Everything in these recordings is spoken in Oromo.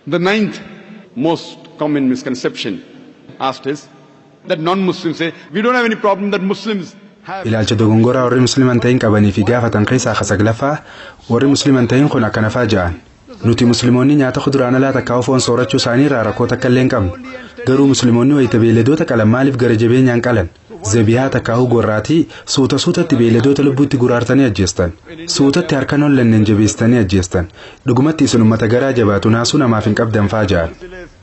The ninth most common misconception asked is that non-Muslims say, we don't have any problem that Muslims have. Ilaalcha dogongoraa warri Muslima hin ta'in qabanii fi gaafatan keessaa ka saglaffaa, warri Muslima hin ta'in kun akkana faa ja'an. Nuti Muslimoonni nyaata kuduraan alaa takkaa'uu foon soorachuu isaanii irraa rakkoo takka illee hin qabnu. Garuu Muslimoonni wayita beeyladoota qalan maaliif gara jabeenyaan qalan? Zabihaa takkaa'uu gorraatii suuta suutatti beeyladoota lubbuutti guraartanii ajjeestan. Suutatti harka hollanneen jabeessitanii ajjeestan. Dhugumatti isin ummata garaa jabaatu naasuu namaaf hin qabdan faa ja'an.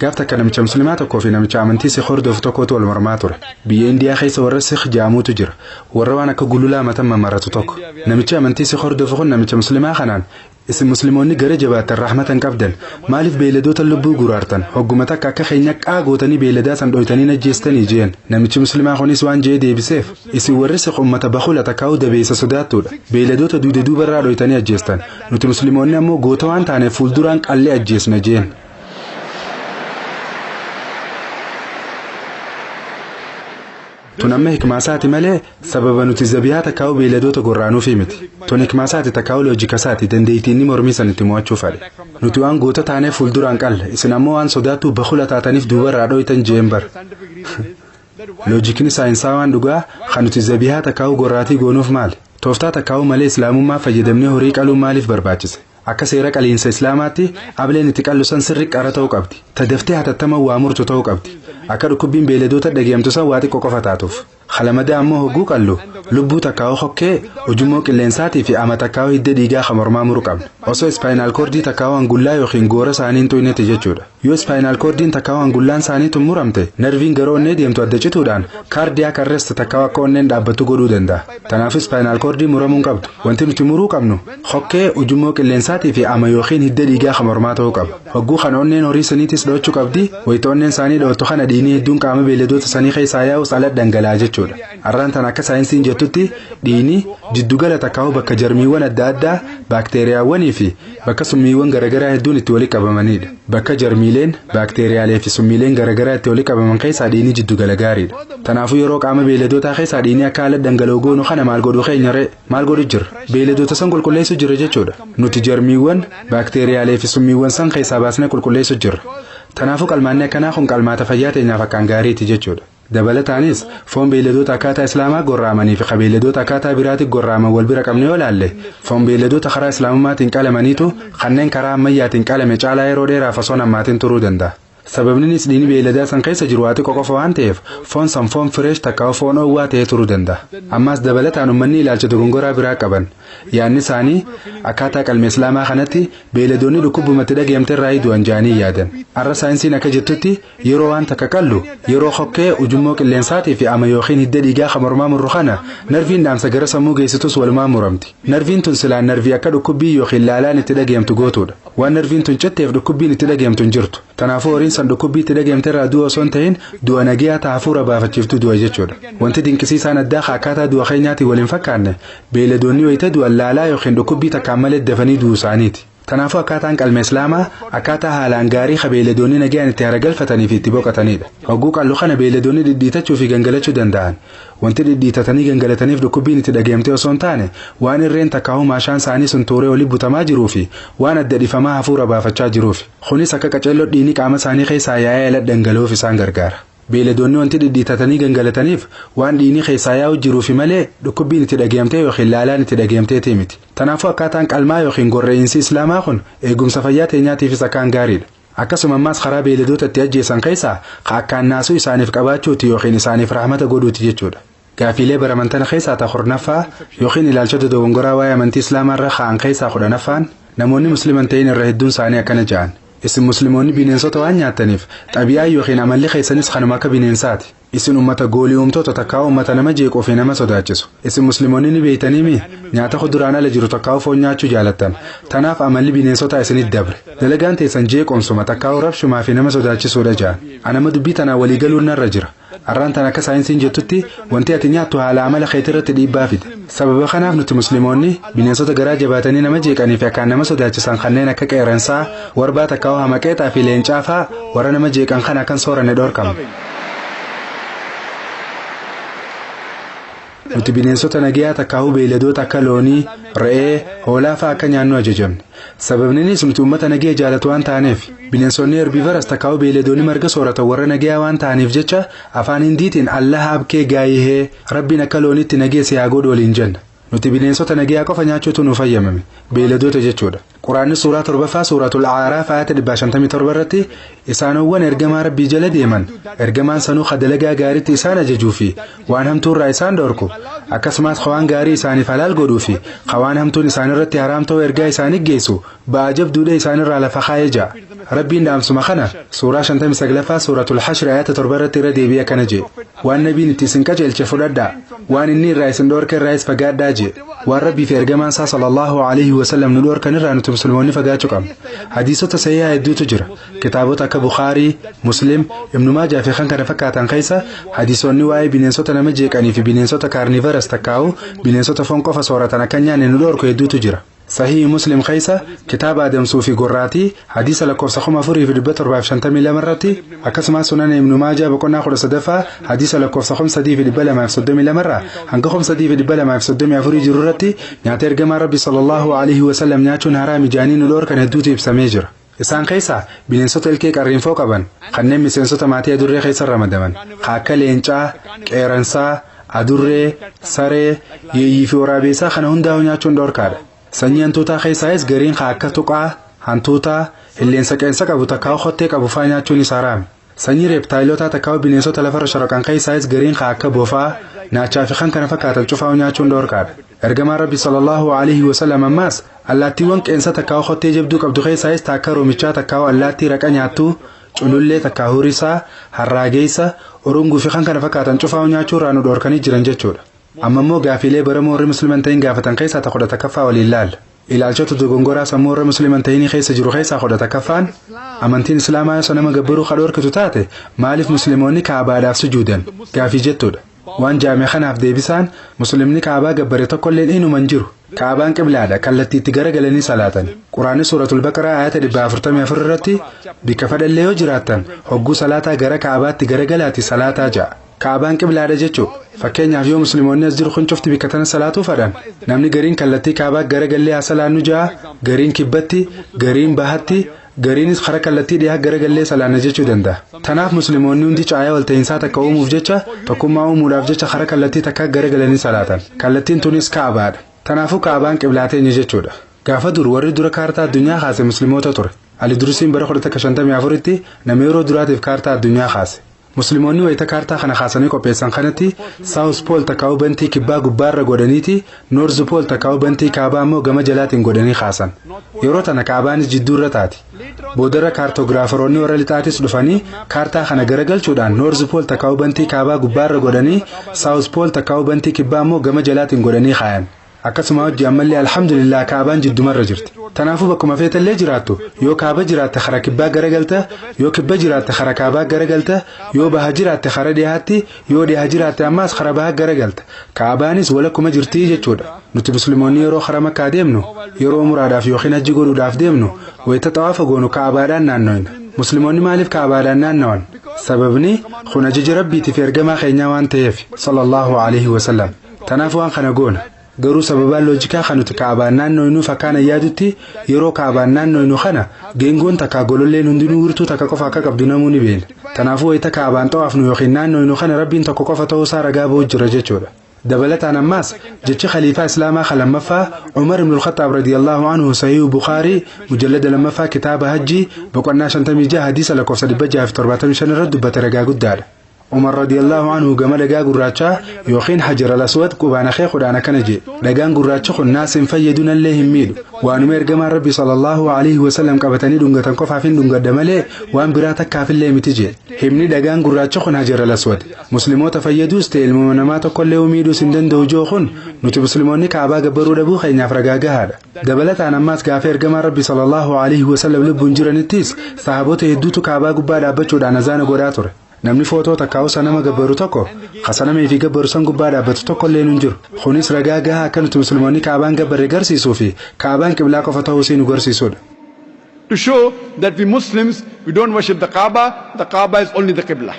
Gaaf takka namicha Muslimaa tokkoo fi namicha amantii Sikh hordofu tokkotu wal mormaa ture. Biyya Indiyaa keessa warra Sikh ja'amuutu jira. Warra waan akka gululaa matan mamaratu tokko. Namichi amantii Sikh hordofu kun namicha Muslimaa kanaan, isin Musliimoonni gara jabaattan rahmata hin qabdan. Maaliif beeyladoota lubbuu guraartan? Hogguma takka akka keenya qaa gootanii beeyladaa san dhoytanii ajjeestanii jeen. Namichi Muslimaa kunis waan jee deebiseef, isin warri Sikh ummata bakula takkaa'uu dabeessa sodaattuudha. Beeyladoota duuda duubarraa dhoytanii ajjeestan. Nuti Musliimoonni ammoo goota waan taaneef fuulduraan qallee ajjeesna jeen. Tun amma hikmaasaati malee sababa nuti zabihaa takkaa'uu beeyladoota gorraanuufi miti. Tun hikmaasaati takkaa'uu loojikasaati dandeettii inni mormii san itti mo'achuu fedhe. Nuti waan goota taaneef fuulduraan qalla, isin ammoo waan sodaattuu bakula taataniif duubarraa dhoytan jeen bara. Loojikni saayinsaa waan dhugaa kan nuti zabihaa takkaa'uu gorraatii goonuuf maali? Tooftaa takkaa'uu malee islaamummaa fayyadamnee horii qaluun maaliif barbaachise? Akka seera qaliinsa islaamaatti ableen itti qallu san sirri qara ta'uu qabdi. Tadaftee hatattama waa murtu ta'uu qabdi. Akka dhukkubbiin beeyladoota dhageemtu san waa xiqqoo qofa taatuuf. Kalamadaa ammoo hogguu qallu lubbuu takkaa'uu hokkee ujummoo qilleensaatii fi ama takkaa'uu hidda dhiigaa kan mormaa muru qabna. Osoo ispaayinaal koordii takkaa'uu hangullaa yookiin goora isaanii hin tuqnetti jechuudha. Yoo ispaayinaal koordiin takkaa'uu hangullaan isaanii tun muramte narviin gara onnee deemtu adda cituudhaan kaardiyaak arrest takkaa'uu akka onneen dhaabbattu godhuu danda'a. Kanaaf ispaayinaal koordii muramuu hin qabdu. Wanti nuti muruu qabnu hokkee ujummoo qilleensaatii fi ama yookiin hidda dhiigaa kan mormaa ta'uu qaba. Hogguu kan onneen horii saniitis dho'achuu qabdi. Wayita onneen isaanii dho'attu kana dhiigni hedduun qaama beeyladoota sanii keessaa yaa'us ala dhangalaa'a jechuudha. Arraan tan akka saayinsiin jettutti dhiigni jiddugala takkaa'uu bakka jarmiiwwan adda addaa, baakteeriyaawwanii fi bakka summiiwwan garaagaraa hedduun itti walitti qabamanidha. Bakka jarmiileen, baakteeriyaalee fi summiileen garaagaraa itti walitti qabaman keessaa dhiigni jiddugala gaariidha. Kanaafuu yeroo qaama beeyladootaa keessaa dhiigni akka haala dhangala'u goonu kana maal godhuu keenya ree? Maal godhu jira? Beeyladoota san qulqulleessuu jira jechuudha. Nuti jarmiiwwan, baakteeriyaalee fi summiiwwan san keessaa baasnee qulqulleessuu jirra. Kanaafuu qalmaanni akkanaa kun qalmaata fayyaa teenyaaf akkaan gaariiti jechuudha. Dabalataanis foon beeyladoota akkaataa islaamaa gorraamanii fi beeyladoota akkaataa biraatti gorraaman wal bira qabne yoo laalle foon beeyladoota karaa islaamummaatiin qalamaniitu kanneen karaa ammayyaatiin qalame caalaa yeroo dheeraaf osoo hammaatiin turuu danda'a. Sababninis dhiigni beeyladaa san keessa jiru waa xiqqoo qofa waan ta'eef foon san foon fireesh takkaa'u foon oowwaa ta'ee turuu danda'a. Ammas dabalataan uummanni ilaalcha dogongoraa biraa qaban. Yaadni isaanii akkaataa qalma islaamaa kanatti beeyladoonni dhukkubumatti dhageemte irraa du'an jaanii yaadan. Arra saayinsiin akka jettutti yeroo waan takka qallu yeroo hokkee ujummoo qilleensaatii fi ama yookiin hidda dhiigaa kan mormaa murru kana narviin dhaamsa gara sammuu geessitus walumaa muramti. Narviin tun silaan narvii akka dhukkubbii yookiin laalaan itti dhageemtu gootuudha. Waan narviin tun citteef dhukkubbiin itti dhageemtu hin jirtu. Kanaafuu horiin san dhukkubbii itti dhageemte irraa du'a osoo hin ta'in du'a nagayaa ta'a hafuura baafachiiftu du'a jechuudha. Wanti dinqisiisaan addaa akkaataa du'a keenyaatiin wal hin fakkaanne beeyladoonni wayita du'an laalaa yookiin dhukkubbii takkaan malee dafanii du'uu isaaniiti. Kanaafuu akkaataan qalma islaamaa akkaataa haalaan gaarii ka beeyladoonni nagayaan itti haragalfatanii fi itti boqotanidha. Hogguu qallu kana beeyladoonni dhidhiitachuu fi gangalachuu danda'an. Wanti dhidhiitatanii gangalataniif dhukkubbiin itti dhageemte osoo hin taane waan irreen takkaa'uu maashaan isaanii sun tuuree olii butamaa jiruu fi waan adda dhifamaa hafuura baafachaa jiruuf. Kunis akka qaceelloo dhiigni qaama isaanii keessaa yaa'ee ala dhangala'uuf isaan gargaara. Beeyladoonni wanti dhidhiitatanii gangalataniif waan dhiigni keessaa yaa'u jiruufi malee dhukkubbiin itti dhageemtee yookiin laalaan itti dhageemteetii miti. Kanaafuu akkaataan qalmaa yookiin gorra'iinsi islaamaa kun eegumsa fayyaa teenyaatiifis akkaan gaariidha. Akkasuma ammaas karaa beeyladoota itti ajjeesan keessaa ka akkaan naasuu isaaniif qabaachuuti yookiin isaaniif rahmata godhuuti jechuudha. Gaafiilee baraman tana keessaa ta kurnaffaa yookiin ilaalchota dogongoraa waa'ee amantii islaamaa irra kaa'an keessaa kudhanaffaan namoonni musliman ta'in irra hedduun isaanii akkana ja'an. Isin musliimoonni bineensota waan nyaattaniif xabi'aa yookiin amalli keessanis kanuma akka bineensaati. Isin ummata goolii uumtoota takkaa'u ummata nama jeequu fi nama sodaachisu. Isin musliimoonni ni beeytaniimi nyaata kuduraan ala jiru takkaa'u foon nyaachuu jaalattan. Tanaaf amalli bineensotaa isinitti dabre. Dalagaan teessan jeequmsuma takkaa'u rabshumaa fi nama sodaachisuudha ja'an. Anama dubbii tanaa walii galuun narra jira. Arraan tan akka saayinsiin jettutti wanti ati nyaattu haala amala keetii irratti dhiibbaa fida. Sababa kanaaf nuti musliimoonni bineensota garaa jabaatanii nama jeeqanii fi akkaan nama sodaachisan kanneen akka qeerransaa, warbaa takkaa'u hamaqeexaa fi leencaa fa'aa warra nama jeeqan kana akkan sooranne dhorkamna. Nuti bineensota nagayaa takkaahuu beeyladoota akka loonii, re'ee, hoolaa fa'aa akka nyaannu ajajamne. Sababninis nuti uummata nagaya jaalatu waan taaneef. Bineensonni herbiivaras takkaahuu beeyladoonni marga sooratan warra nagayaa waan ta'aniif jecha afaan Hindiitiin "Allah aapkee gaayihee", Rabbiin akka loonitti nagaya si haa godhu waliin jenna. Nuti bineensota nagayaa qofa nyaachuutu nu fayyamame, beeyladoota jechuudha. Quraanni suuraa torbaffaa, Suuratul Aaraaf, ayata 157 irratti isaanowwan ergamaa Rabbii jala deeman, ergamaan sanuu dalagaa gaariitti isaan ajajuu fi waan hamtuurraa isaan dhorku, akkasumas waan gaarii isaaniif halaal godhuu fi waan hamtuun isaanirratti haraam ta'uu ergaa isaanii geessu ba'aa jabduudha isaanirraa lafa kaayee ja'a. Rabbiin dhaamsuma kana suuraa 59ffaa, Suuratul Hashri, ayata 7 irratti irra deebi'ee akkana jee: "Waan nabiin itti isin qajeelche fudhadhaa, waan inni irraa isin dhorke irraayis fagaadhaa" jee. Waan Rabbii fi ergamaan isaa sallallahu alaihi wasallam nu dhorkan irraa nuti musliimoonni fagaachuu qabna. Hadiisota sahihaa hedduutu jira. Kitaabota akka Bukaarii, Muslim, Ibnu Maajaa fi kan kana fakkaatan keessa hadiisonni waa'ee bineensota nama jeeqanii fi bineensota carnivorous takkaa'u bineensota foon qofa sooratan akka nyaanne nu dhorku hedduutu jira. Sahii Muslim keessa kitaaba adamsuu fi gorraatii hadiisa lakkoofsa 4752 irratti, akkasumas Sunan Ibnu Maajaa boqonnaa 13ffaa hadiisa lakkoofsa 3232 irraa hanga 3234 jiru irratti nyaata ergamaa Rabbi sallallahu alaihi wasallam nyaachuun haraami jaanii nu dhorkan hedduutu ibsamee jira. Isaan keessaa bineensota ilkee qarriinfoo qaban kanneen miseensota maatii adurree keessa ramadaman akka leencaa, qeeransaa, adurree, saree, yeeyyii fi waraabessaa kana hundaa'u nyaachuun dhorkaadha. Sanyii hantuutaa keessaayis gariin akka tuqaa, hantuutaa, hilleensa qeensa qabu takkaa kottee qabu faa nyaachuun isaa haraami. Sanyii reeptaayilotaa takkaa bineensota lafarra shoroqan keessaayis gariin akka bofaa, naachaa fi kan kana fakkaatan cufaa nyaachuun dhorkaadha. Ergamaan Rabbi sallallahu alaihi wasallam ammaas allaattiiwwan qeensa takkaa kottee jabduu qabdu keessaayis takka roomichaa takkaa allaattii raqa nyaattuu, culullee takkaa hurisaa, harraageessa, oronguu fi kan kana fakkaatan cufaa nyaachuu irraa nu dhorkanii jiran jechuudha. Amma immoo gaafiilee baramoo warri musliman ta'in gaafatan keessaa ta 11ffaa waliin laalla. Ilaalchota dogongoraa sammuu warra musliman ta'inii keessa jiru keessaa 11ffaan, amantiin Islaamaa yoo sanama gabbaruu ka dhorkitu taate maaliif musliimoonni Kaabaadhaaf sujuudan gaafii jettuudha. Waan jaame kanaaf deebisaan muslimni Kaabaa gabbare tokkolleen inuma hin jiru. Kaabaan qiblaadha, kallattiitti garagalanii salaatan. Quraanni Suuratul Baqaraa ayata 144 irratti bikka fadhallee yoo jiraattan hogguu salaataa gara Kaabaatti garagalaati salaataa ja'a. Kaabaan qiblaadha jechuu. Fakkeenyaaf, yoo musliimoonni as jiru kun cufti bikka tana salaatuu fadhan, namni gariin kallattii Kaabaa garagallee haa salaannu ja'a, gariin kibbatti, gariin bahatti, gariinis karaa kallattii dhiyaa garagallee salaanna jechuu danda'a. Tanaaf musliimoonni hundi caayaa walta'iinsaa takka uumuuf jecha, tokkummaa uumuudhaaf jecha karaa kallattii takka garagalanii salaatan. Kallattiin tunis Kaabaadha. Kanaafuu Kaabaan qiblaa teenya jechuudha. Gaafa dur warri dura kaartaa addunyaa kaase musliimoota ture. Ali Durusiin bara 1154tti nama yeroo duraatiif kaartaa addunyaa kaase. Musliimoonni wayita kaartaa kana kaasanii qopheessan kanatti South Pole takkaa'uu bantii kibbaa gubbaarra godhaniiti North Pole takkaa'uu bantii kaabaa immoo gama jalaatiin godhanii kaasan. Yeroo tana Kaabaanis jidduurra taati. Boodarra kaartogiraafaroonni warra lixaatis dhufanii kaartaa kana garagalchuudhaan North Pole takkaa'uu bantii kaabaa gubbaarra godhanii South Pole takkaa'uu bantii kibbaa immoo gama jalaatiin godhanii kaayan. Akkasuma hojii ammallee alhamdulillah Kaabaan jiddumarra jirti. Kanaafuu bakkuma feetallee jiraattu, yoo kaaba jiraatte kara kibbaa garagalta, yoo kibba jiraatte kara kaabaa garagalta, yoo baha jiraatte kara dhiyaatti, yoo dhiha jiraatte ammaas kara baha garagalta. Kaabaanis walakkuma jirtii jechuudha. Nuti musliimoonni yeroo kara Makkaa deemnu, yeroo umraadhaaf yookiin hajji godhuudhaaf deemnu, wayita xawaafa goonu Kaabaadhaan naanno'ina. Musliimoonni maaliif Kaabaadhaan naannawan? Sababni kun ajaja Rabbiitii fi ergamaa keenyaa waan ta'eef sallallahu alaihi wasallam. Tanaaf waan kana goona. Garuu sababaan loojikaa kan nuti Kaabaan naanno'inu fakkaan yaadutti, yeroo Kaabaan naanno'inu kana geengoon takka gololleen hundinuu wirtuu takka qofa akka qabdu namuu ni beena. Kanaafuu wayita Kaabaan xawaafnu yookiin naanno'inu kana Rabbiin tokko qofa ta'uusaa ragaa ba'uu jira jechuudha. Dabalataan ammaas jechi khaliifaa Islaamaa kan lammaffaa Umar ibn al-Khattaab radiyallahu anhu Sahih Bukhaarii mujallada lammaffaa kitaaba hajjii boqonnaa 56 hadiisa lakkoofsa 675 irratti dubbate ragaa guddaadha. Umar radiyallahu anhu gama dhagaa gurraachaa yookiin Hajar al-Aswad qubaan akeekuudhaan akkana jedhe: "Dhagaan gurraachi kun naas hin fayyadu, nallee hin miidhu. Waanuma ergamaan Rabbi sallallahu alaihi wasallam qabatanii dhungatan qofaaf hin dhungadha malee waan biraa takkaafillee miti" jedhe. Himni dhagaan gurraachi kun Hajar al-Aswad musliimoota fayyaduus ta'e ilma namaa tokkollee miidhuus hin danda'u joo kun nuti musliimoonni Kaabaa gabbaruu dhabuu keenyaaf ragaa gahaadha. Dabalataan ammaas gaafa ergamaan Rabbi sallallahu alaihi wasallam lubbuun jiranittis sahaabota hedduutu Kaabaa gubbaa dhaabbachuudhaan azaana godhaa ture. Namni footoo takkaa'u sanama gabbaru tokko kasanamee fi gabbaru san gubbaa dhaabbatu tokko illee hin jiru. Kunis ragaa gahaa akka nuti musliimoonni Kaabaan gabbarre garsiisuu fi Kaabaan qiblaa qofa ta'uu isii nu garsiisudha. To show that we Muslims, we don't worship the Kaaba, the Kaaba is only the Qibla.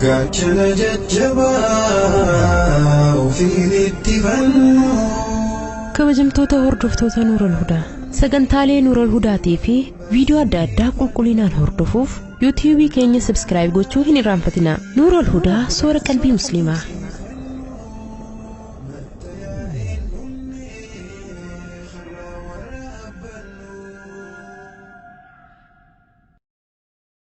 Gaachana jajjabaa ofiin itti fannu. Kabajamtoota hordoftoota Nuural Hudaa, sagantaalee Nuural Hudaatii fi viidiyoo adda addaa qulqullinaan hordofuuf yuutiyuubii keenya subscribe gochuu hin irraanfatinaa. Nuural Hudaa, soora qalbii musliimaa.